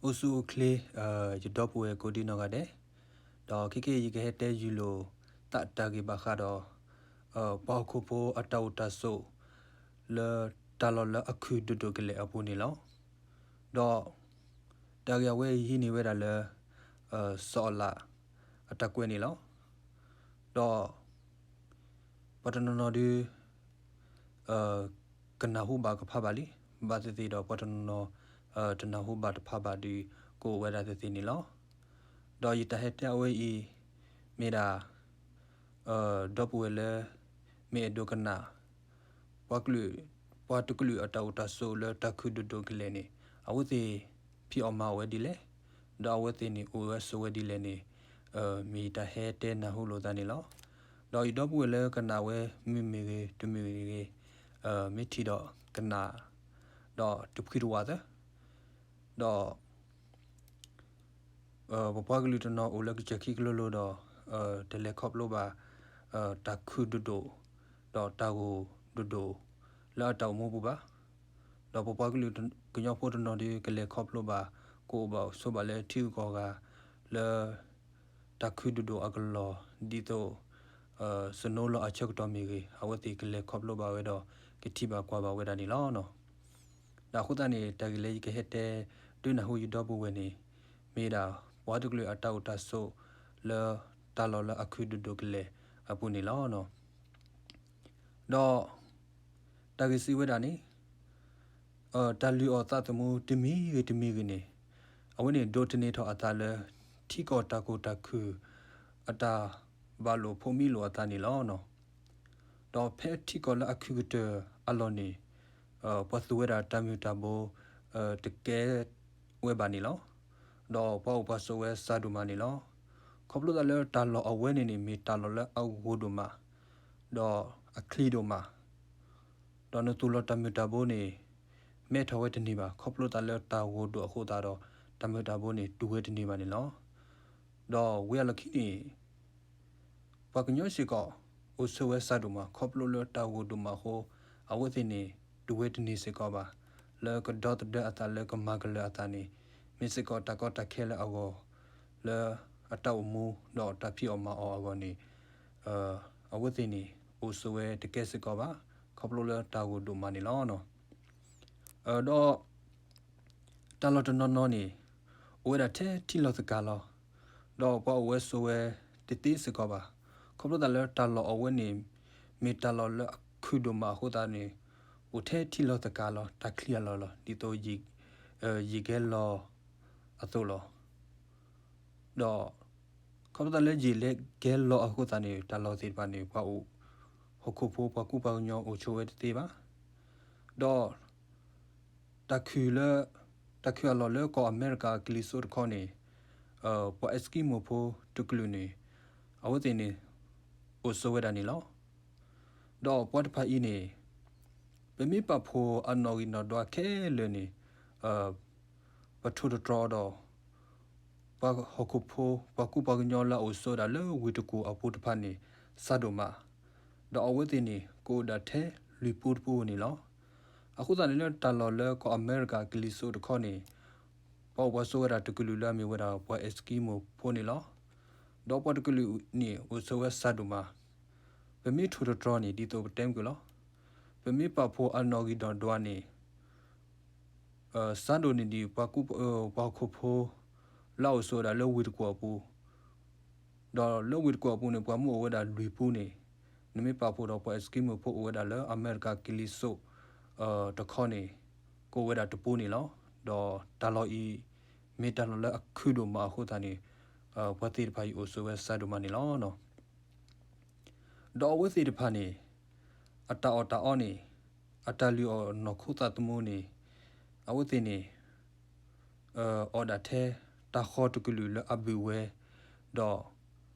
အိၣ်ဆူၣ်အိၣ်ချ့ ယဒီပုၢ်ဝဲၢ်ကိးဒံနီၢ်ဂၤဒဲး, ဒီးခဲကနံၣ်အံၤ ယကဟဲတဲယုၢ်လိာ်သးတၢ်ဂ့ၢ်ဘၣ်ဃးဒီး ပှၤဟီၣ်ခိၣ်ဖိအတၢ်အိၣ်တၢ်ဆိး လၢတၢ်လီၢ်လၢအခုၣ်ဒိၣ်ဒိၣ်ကလဲာ်အပူၤန့ၣ်လီၤ. ဒီးတၢ်ဂ့ၢ်အဝဲအံၤဟံးန့ၢ်ဝဲဒၣ်လၢ စီၤအၤလးအတၢ်ကွဲးန့ၣ်လီၤ. ဒီးပှၤတနီၤနီၤဒုး ကနၢ်ဟူဘၣ်ကဖးဘၣ်လံ, ဘၣ်သ့ၣ်သ့ၣ်ဒီးပှၤတနီၤနီၤ တနၢ်ဟူဘၣ်တဖးဘၣ်ဒီး ကအိၣ်ဝဲဒၣ်သ့ၣ်သ့ၣ်န့ၣ်လီၤ. ဒီးယတၢ်ဟဲတဲအဝဲအံၤ မ့ၢ်ဒၣ် ဒီပုၢ်ဝဲၢ်လၢ မ့ၢ်အဲၣ်ဒိးကနၣ် ပှၤကလုာ် ပှၤတကလုာ်အတၢ်အိၣ်တၢ်ဆိးလၢတၢ်ခုၣ်ဒိၣ်ဒိၣ်ကလဲာ်န့ၣ် အဝဲသ့ၣ်ဖံးအီၣ်မၤအီၣ်ဝဲဒ်လဲၣ်, ဒီးအဝဲသ့ၣ်န့ၣ်အိၣ်ဝဲဆိးဝဲဒ်လဲၣ်န့ၣ် မ့ၢ်ယတၢ်ဟဲတဲနၢ်ဟူလိာ်သးန့ၣ်လီၤ. ဒီးယဒီပုၢ်ဝဲၢ်လၢကနၣ်ဝဲမုာ်မ့ၢ်ဂ့ၤ တမုာ်ဂ့ၤ မ့ၢ်ထံၣ်ဒီးကနၣ် ဒီးတဖှံတဝးသၢ ဒီး ပပှၤကလုာ်တနီၤအိၣ်လၢကစၢၢ်ခံကလိလိၤဒီး တလဲၤခီဖျိဘၣ် တၢ်ခုၣ်ဒိၣ်ဒိၣ် ဒီးတၢ်ဂိၢ်ဒိၣ်ဒိၣ် လၢအတၢ်အိၣ်မူပူၤဘၣ်. ဒီးပပှၤကလုာ်ကညီဖိတနီၤဒီး ကလဲၤခီဖျိဘၣ် ကအိၣ်ဘၣ်ဆိးဘၣ်လၢထံဂုၤကီၢ်ဂၤ လၢ တၢ်ခုၣ်ဒိၣ်ဒိၣ်အကလီၢ် ဒ်သိး စနိလီၤအဆၢကတီၢ်မ့ၢ်ဂ့ၤ အဝဲသ့ၣ်ကလဲၤခီဖျိဘၣ်ဝဲဒီး ကထံၣ်ဘၣ်ကွၢ်ဘၣ်ဝဲဒၣ်န့ၣ်လီၤ. ဒီးအဃိသတးန့ၣ် တၢ်ဂ့ၢ်လၢယကဟဲတဲ ဒုးနၢ်ဟူယဒီပုၢ်ဝဲၢ်န့ၣ် မ့ၢ်ဒၣ်ပှၤတကလုာ်အတၢ်အိၣ်တၢ်ဆိး လၢတၢ်လီၢ်လၢအခုၣ်ဒိၣ်ဒိၣ်ကလဲာ်အပူၤန့ၣ်လီၤ. ဒီး တၢ်ဂ့ၢ်စံးဝဲဒၣ်န့ၣ် တၢ်လုၢ်အီၣ်သးသမူတမံၤဂ့ၤတမံၤဂ့ၤန့ၣ် အဝဲန့ၣ်ဒိးသန့ၤထီၣ်အသးလၢ ထံကီၢ်တၢ်ကိၢ်တၢ်ခုၣ် အတၢ်ဘၣ်လိာ်ဖိးမံလိာ်အသးန့ၣ်လီၤ. ဒီးဖဲထံကီၢ်လၢအခုၣ်ကတၢၢ်အလီၢ်န့ၣ် ပှၤသူၣ်ဝဲဒၣ်တၢ်မုၢ်တၢ်ဘိ တကဲဝဲဘၣ်န့ၣ်လီၤ. ဒီးပှၤအိၣ်ပှၤဆိးဝဲစှၤဒိၣ်မးန့ၣ်လီၤ. ခီဖျိသးလၢတၢ်လီၢ်အဝဲန့ၣ်န့ၣ် မ့ၢ်တၢ်လီၢ်လၢအဂိၢ်ဒိၣ်မး ဒီးအချံဒိၣ်မး ဒီးနသူၣ်လီၤတၢ်မုၢ်တၢ်ဘိန့ၣ် မဲထီၣ်ဝဲတန့ၢ်ဘၣ်. ခီဖျိသးလၢတၢ်ဂိၢ်ဒိၣ်အဃိသတးဒီး တၢ်မုၢ်တၢ်ဘိန့ၣ် တုၤဝဲတန့ၢ်ဘၣ်န့ၣ်လီၤ. ဒီးဝံၤအလီၢ်ခံန့ၣ် ပှၤကညီစ့ၢ်ကီး အိၣ်ဆိးဝဲစှၤဒိၣ်မး ခီဖျိလၢတၢ်ဂိၢ်ဒိၣ်မးအဃိ အဝဲသ့ၣ်န့ၣ် တုၤဝဲတန့ၢ်စ့ၢ်ကီးဘၣ်. လၢကဒီသဒၢအသးလၢကမၤကလၢၤအသးန့ၣ် မ့ၢ်စ့ၢ်ကီးတၢ်ကီတၢ်ခဲလၢအဂီၢ် လၢအတၢ်အိၣ်မူဒီးတၢ်ဖံးအီၣ်မၤအီၣ်အဂီၢ်န့ၣ် အဝဲသ့ၣ်န့ၣ် အိၣ်ဆိးဝဲတကဲစ့ၢ်ကီးဘၣ် ခီဖျိလၢတၢ်ဂိၢ်ဒိၣ်မးန့ၣ်လီၤ. ဒီး တၢ်လီၢ်တနီၤနီၤန့ၣ် အိၣ်ဝဲဒၣ်ထဲထံလီၤသကၤလီၤ. ဒီးပှၤအိၣ်ဝဲဆိးဝဲတသ့စ့ၢ်ကီးဘၣ်. ခီဖျိသးလၢတၢ်လီၢ်အဝဲန့ၣ် မ့ၢ်တၢ်လီၢ်လၢအခုၣ်ဒိၣ်မးအဃိသတးန့ၣ် အိၣ်ထဲထံလီၤသကၤလီၤ တၢ်ချံအလီၢ်လီၤ ဒ်သိး ယံာ်ကဲလီၤအသိးလီၤ. ဒီး ခီဖျိသးလၢယံာ်လဲၣ်ကဲလီၤအဃိသတးန့ၣ် တၢ်လီၢ်သ့ၣ်တဖၣ်န့ၣ် ပှၤအိၣ် ဟီၣ်ခိၣ်ဖိပှၤကူပှၤကညီအိၣ်ဆိးဝဲတသ့ဘၣ်. ဒီး တၢ်ခုၣ်လၢ တၢ်ခုၣ်အလီၢ်လၢကီၢ်အမဲရကၤကလံၤစိးတခီန့ၣ် ပှၤအ့းစကံမိၣ်ဖိတကလုာ်န့ၣ် အဝဲသ့ၣ်န့ၣ် အိၣ်ဆိးဝဲဒၣ်န့ၣ်လီၤ. ဒီးပှၤတဖၣ်အံၤန့ၣ် ပမ့ၢ်ပာ်ဖှိၣ်အနီၣ်ဂံၢ်နီၣ်ဒွးခဲလၢာ်န့ၣ် ပထိၣ်တတြီဒီး ပှၤဟီၣ်ခိၣ်ဖိ ပှၤကူပှၤကညီလၢအအိၣ်ဆိးဝဲဒၣ်လၢဝ့ၢ်တကူၣ်အပူၤတဖၣ်န့ၣ် စှၤဒိၣ်မး, ဒီးအဝဲသ့ၣ်န့ၣ် ကအိၣ်ဒၣ်ထဲလွံၢ်ပူတပူန့ၣ်လီၤ. အဃိသတးန့ၣ်လၢတၢ်လီၢ်လၢကီၢ်အမဲရကၤကလံၤစိးတခီန့ၣ် ပှၤအိၣ်ပှၤဆိးဝဲဒၣ်တကလုာ်လၢအမ့ၢ်ဝဲဒၣ်ပှၤအ့းစကံမိၣ်ဖိန့ၣ်လီၤ. ဒီးပှၤတကလုာ်န့ၣ်အိၣ်ဆိးဝဲစှၤဒိၣ်မး, ပမ့ၢ်ထိၣ်တတြီန့ၣ် ဒ်သိးပတဲမုၢ်ကလီၤ, ပမ့ၢ်ပာ်ဖှိၣ်အနီၣ်ဂံၢ်နီၣ်ဒွးန့ၣ် စှၤဒိၣ်န့ၣ်ဒ် ပှၤဟီၣ်ခိၣ်ဖိ လၢအအိၣ်ဆိးဝဲဒၣ်လၢဝ့ၢ်တကူၣ်အပူၤ, ဒီးလၢဝ့ၢ်တကူၣ်အပူၤန့ၣ် ပှၤမ့ၢ်အိၣ်ဝဲဒၣ်လွံၢ်ပူန့ၣ်, နမ့ၢ်ပာ်ဖှိၣ်ဒီးပှၤအ့းစကံမိၣ်ဖိအိၣ်ဝဲဒၣ်လၢအမဲရကၤကလံၤစိးတခီန့ၣ် ကအိၣ်ဝဲဒၣ်တပူန့ၣ်လီၤ. ဒီးတၢ်လီၢ်အံၤ မ့ၢ်တၢ်လီၢ်လၢအခုၣ်ဒိၣ်မးအဃိသတးန့ၣ် ပှၤသ့ၣ်တဖၣ်အံၤအိၣ်ဆိးဝဲစှၤဒိၣ်မးန့ၣ်လီၤ. ဒီးအဝဲသ့ၣ်တဖၣ်န့ၣ် အတၢ်အီၣ်တၢ်အီန့ၣ် အတၢ်လုၢ်အီၣ်နီၢ်ခိသးသမူန့ၣ် အဝဲသ့ၣ်န့ၣ် အီၣ်ဒၣ်ထဲတၢ်ဃီတကလုာ်လၢအဘုၣ်ဝဲ, ဒီး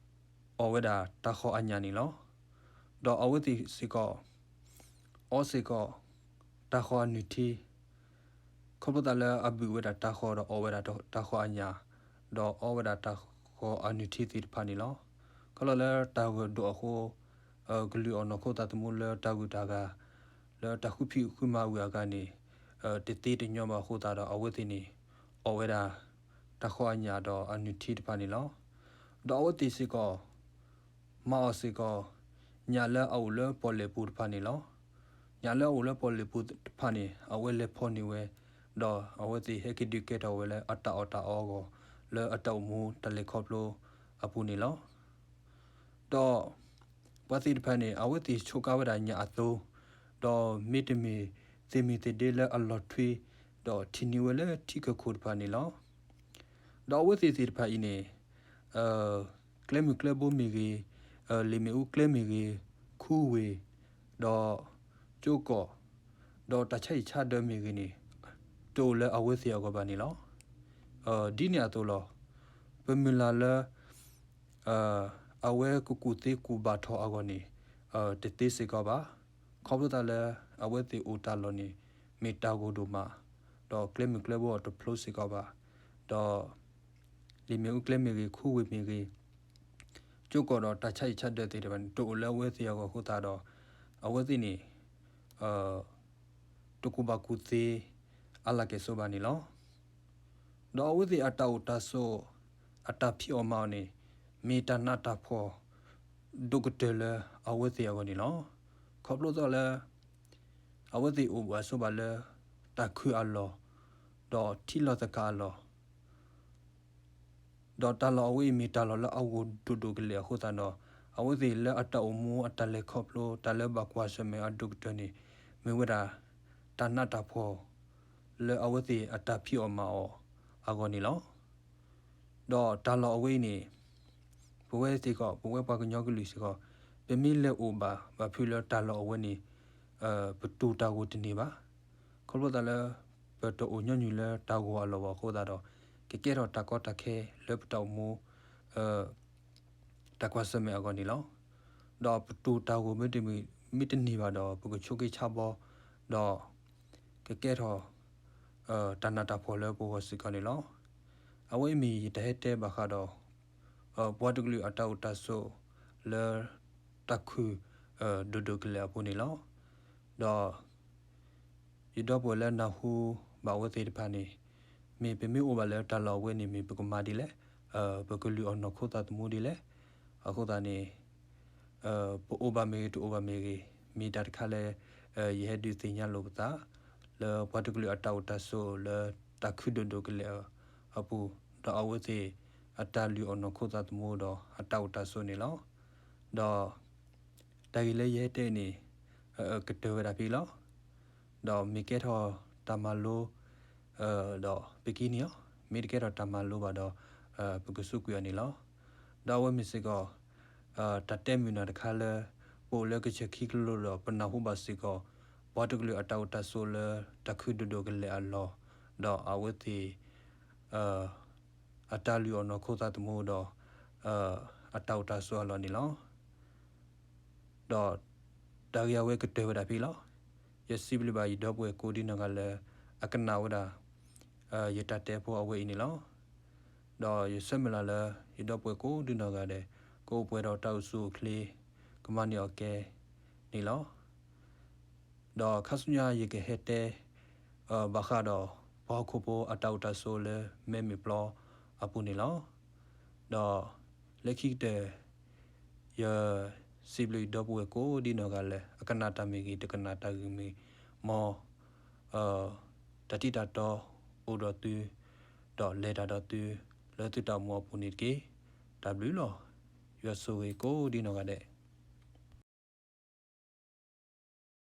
အီၣ်ဝဲဒၣ်တၢ်ဃီအညၣ်န့ၣ်လီၤ. ဒီးအဝဲသ့ၣ်စ့ၢ်ကီး အီစ့ၢ်ကီး တၢ်ဃီအနုၢ်ထံ ခီဖျိသးလၢအဘုၣ်ဝဲဒၣ်တၢ်ဃီဒီးအီၣ်ဝဲဒၣ်တၢ်ဃီအညၣ်, ဒီးအီဝဲဒၣ်တၢ်ဃီအနုၢ်ထံသ့ၣ်တဖၣ်န့ၣ်လီၤ. ခီဖျိလၢတၢ်ဂိၢ်ဒိၣ်အဃိ ကလုၢ်အီၣ်နီၢ်ခိသးသမူလၢတၢ်ဂုၤတၢ်ဂၤ လၢတၢ်ဃုဖံးဃုမၤဝံၤအဂၤန့ၣ် တသ့တညီဘၣ်အဃိသတးဒီး အဝဲသ့ၣ်န့ၣ် အီၣ်ဝဲဒၣ် တၢ်ဃီၤအညၣ်ဒီးအနုၢ်ထံတဖၣ်န့ၣ်လီၤ. ဒီးအဝဲသ့ၣ်စ့ၢ်ကီး မၤအီၣ်စ့ၢ်ကီး ညၣ်လၢအအိၣ်လၢပီၣ်လဲၣ်ပူၤတဖၣ်န့ၣ်လီၤ. ညၣ်လၢအအိၣ်လၢပီၣ်လဲၣ်ပူၤတဖၣ်န့ၣ် အဝဲလဲၤဖီၣ်န့ၢ်ဝဲ, ဒီးအဝဲသ့ၣ်ဟဲက့ၤဒုးကဲထီၣ်ဝဲလၢအတၢ်အီၣ်တၢ်အီအဂီၢ် လၢအတၢ်အိၣ်မူတၢ်လဲၤခီဖျိအပူၤန့ၣ်လီၤ. ဒီးပှၤသ့ၣ်တဖၣ်န့ၣ် အဝဲသ့ၣ်ဆိးကါဝဲဒၣ်ညၣ်အသိ, ဒီးမ့တမ့ၢ်သ့ၣ်မ့ၢ်သ့ၣ်ဒ့လၢအလီၤထွံ, ဒီးထံၣ်န့ၢ်ဝဲလၢထံကၢၢ်ခိၣ်တဖၣ်န့ၣ်လီၤ. ဒီးအဝဲသ့ၣ်သ့ၣ်တဖၣ်အံၤန့ၣ် ကျဲမုၢ်ကျဲဘိမ့ၢ်ဂ့ၤ, လ့ၣ်မ့ၣ်အူကျဲမ့ၢ်ဂ့ၤ, ခူဝ့ၢ်, ဒီးကၠိကီၢ်, ဒီးတၢ်ဆါဟံၣ်ဆါဒၢမ့ၢ်ဂ့ၤန့ၣ် တအိၣ်လၢအဝဲသ့ၣ်အဂီၢ်ဘၣ်န့ၣ်လီၤ. ဒ်န့ၣ်အသိးလီၤ. ပမုၢ်လၢ်လၢ အဝဲကကူၣ်သ့ကူၣ်ဘၣ်ထီၣ်အဂီၢ်န့ၣ် တသ့စ့ၢ်ကီးဘၣ်. ခီဖျိသးလၢ အဝဲသ့ၣ်အိၣ်တၢ်လီၢ်န့ၣ် မ့ၢ်တၢ်ဂိၢ်ဒိၣ်မး, ဒီးကျဲမုၢ်ကျဲဘိအတဖျိစ့ၢ်ကီးဘၣ်, ဒီး လ့ၣ်မ့ၣ်အူကျဲမ့ၢ်ဂ့ၤ, ခူဝ့ၢ်မ့ၢ်ဂ့ၤ, ကၠိကီၢ်ဒီးတၢ်ဆါဟံၣ်ဆါဒၢသ့ၣ်တဖၣ်န့ၣ် တအိၣ်လၢအဝဲသ့ၣ်အဂီၢ်အဃိသတးဒီး အဝဲသ့ၣ်န့ၣ် တကူၣ်ဘၣ်ကူၣ်သ့ အလၤကဲၣ်ဆိးဘၣ်န့ၣ်လီၤ. ဒီးအဝဲသ့ၣ်အတၢ်အိၣ်တၢ်ဆိး အတၢ်ဖံးအီၣ်မၤအီၣ်န့ၣ် မ့ၢ်တၢ်နးတၢ်ဖှီၣ် ဒိၣ်ကတၢၢ်လၢအဝဲသ့ၣ်အဂီၢ်န့ၣ်လီၤ. ခီဖျိသးလၢ အဝဲသ့ၣ်အိၣ်ဘၣ်ဆိးဘၣ်လၢ တၢ်ခုၣ်အလီၢ်, ဒီးထံလီၤသကၤအလီၢ် ဒီးတၢ်လီၢ်အဝဲအံၤမ့ၢ်တၢ်လီၢ်လၢအဂိၢ်ဒိၣ်ဒိၣ်ကလဲာ်အဃိသတးဒီး အဝဲသ့ၣ်လၢအတၢ်အိၣ်မူအတၢ်လဲၤခီဖျိ တၢ်လၢဘၣ်ကွၢ်ဆၢၣ်မဲာ်အဒိၣ်ကတၢၢ်န့ၣ် မ့ၢ်ဝဲဒၣ် တၢ်နးတၢ်ဖှီၣ် လၢအဝဲသ့ၣ်အတၢ်ဖံးအီၣ်မၤအီၣ်အဂီၢ်န့ၣ်လီၤ. ဒီးတၢ်လီၢ်အဝဲအံၤန့ၣ် ပဝဲစ့ၢ်ကီး ပဝဲပှၤကညီကလုာ်စ့ၢ်ကီး ပမ့ၢ်လဲၤအိၣ်ဘၣ်ဘၣ်ဖုးလၢတၢ်လီၢ်အဝဲန့ၣ် ပတူၢ်တၢ်ဂိၢ်တန့ၢ်ဘၣ်. ခီဖျိသးလၢ ပတအိၣ်ညီနုၢ်လၢတၢ်ဂိၢ်အလီၢ်ဘၣ်အဃိသတးဒီး ကကဲထီၣ်တၢ်ကီတၢ်ခဲလၢပတၢ်အိၣ်မူ တၢ်ကွၢ်ဆၢၣ်မဲာ်အဂီၢ်န့ၣ်လီၤ. ဒီးပတူၢ်တၢ်ဂိၢ်မ့တမ့ၢ် မ့တန့ၢ်ဘၣ်ဒီး ပကဆိးက့ဆါဘီ ဒီး ကကဲထီၣ် တၢ်နးတၢ်ဖှီၣ်လၢပဂီၢ်စ့ၢ်ကီးန့ၣ်လီၤ. အဝဲအံၤမ့ၢ်ယတၢ်ဟဲတဲဘၣ်ဃးဒီး ပှၤတကလုာ်အတၢ်အိၣ်တၢ်ဆိး လၢတၢ်ခုၣ် ဒိၣ်ဒိၣ်ကလဲာ်အပူၤန့ၣ်လီၤ. ဒီး ယဒီပုၢ်ဝဲၢ်လၢနၢ်ဟူဘၣ်အဝဲသ့ၣ်တဖၣ်န့ၣ် မ့ၢ်ပမ့ၢ်အိၣ်ဘၣ်လၢတၢ်လီၢ်အဝဲန့ၣ် မ့ၢ်ပကမၤဒ်လဲၣ်, ပကလုၢ်အီၣ်နီၢ်ခိသးသမူဒ်လဲၣ်. အဃိသတးန့ၣ် ပအိၣ်ဘၣ်မ့ၢ်ဂ့ၤ တအိၣ်ဘၣ်မ့ၢ်ဂ့ၤ မ့ၢ်တၢ်တခါလၢ ယဟဲဒုးသ့ၣ်ညါလိာ်ပသး လၢပှၤတကလုာ်အတၢ်အိၣ်တၢ်ဆိးလၢတၢ်ခုၣ်ဒိၣ်ဒိၣ်ကလဲာ်အပူၤ ဒီးအဝဲသ့ၣ်အတၢ်လုၢ်အီၣ်နီၢ်ခိသးသမူဒီးအတၢ်အိၣ်တၢ်ဆိးန့ၣ်လီၤ. ဒီး တၢ်ဂ့ၢ်လၢယဟဲတဲန့ၣ် ကတၢၢ်ဝဲဒၣ်ဖဲအံၤလီၤ. ဒီးမ့ၢ်ကဲထီၣ်တၢ်မၤလိ ဒီးပကံန့ၢ်အီၤ, မ့ၢ်တကဲထီၣ်တၢ်မၤလိဘၣ်ဒီး ပကစူးကွံာ်အီၤန့ၣ်လီၤ. ဒီးအဝဲမ့ၢ်စ့ၢ်ကီး တၢ်တဲမုာ်နၢ်တခါလၢ ပအိၣ်လၢကစၢၢ်ခံကလိလိာ်ဒီး ပနၢ်ဟူဘၣ်စ့ၢ်ကီး ပှၤတကလုာ်အတၢ်အိၣ်တၢ်ဆိးလၢတၢ်ခုၣ်ဒိၣ်ဒိၣ်ကလဲာ်အလီၢ်, ဒီးအဝဲသ့ၣ် အတၢ်လုၢ်အီၣ်နီၢ်ခိသးသမူဒီး အတၢ်အိၣ်တၢ်ဆိးအလီၢ်န့ၣ်လီၤ. ဒီးတၢ်ဂ့ၢ်အဝဲကတၢၢ်ဝဲဒၣ်ဖဲအံၤလီၤ. ယစံးဘျုးဘၣ်ယဒီပုၢ်ဝဲၢ်ကိးဒံနီၢ်ဂၤလၢ အကနၣ်ဝဲဒၣ် ယတၢ်တဲဖိအဝဲအံၤန့ၣ်လီၤ. ဒီးယဆၢမုၢ်လၢ်လၢ ယဒီပုၢ်ဝဲၢ်ကိးဒံနီၢ်ဂၤဒဲး ကအိၣ်ပှဲၤဒီးတၢ်အိၣ်ဆူၣ်အိၣ်ချ့ ကမၤန့ၢ်အီၣ်ကဲန့ၣ်လီၤ. ဒီးခါဆူညါယကဟဲတဲ ဘၣ်ဃးဒီး ပှၤဟီၣ်ခိၣ်ဖိအတၢ်အိၣ်တၢ်ဆိးလၢမဲးမ့ၢ်ပျီအပူၤန့ၣ်လီၤ. ဒီးလၢခံကတၢၢ် ယစံးဘျုးယဒီပုၢ်ဝဲၢ်ကိးဒံနီၢ်ဂၤလၢ အကနၣ်တၢ်မ့ၢ်ဂ့ၤ တကနၣ်တၢ်ဂ့ၢ်မ့ၢ် မ် တၢ်ထံၣ်တၢ်တီအိၣ်ဒီးသု ဒီးလဲၤတၢ်ဒီးသု လၢသုတၢ်အိၣ်မူအပူၤန့ၣ်တက့ၢ်. တၢ်ဘျုးလီၤ. ယွၤဆိၣ်ဂ့ၤကိးဒံနီၢ်ဂၤဒဲး.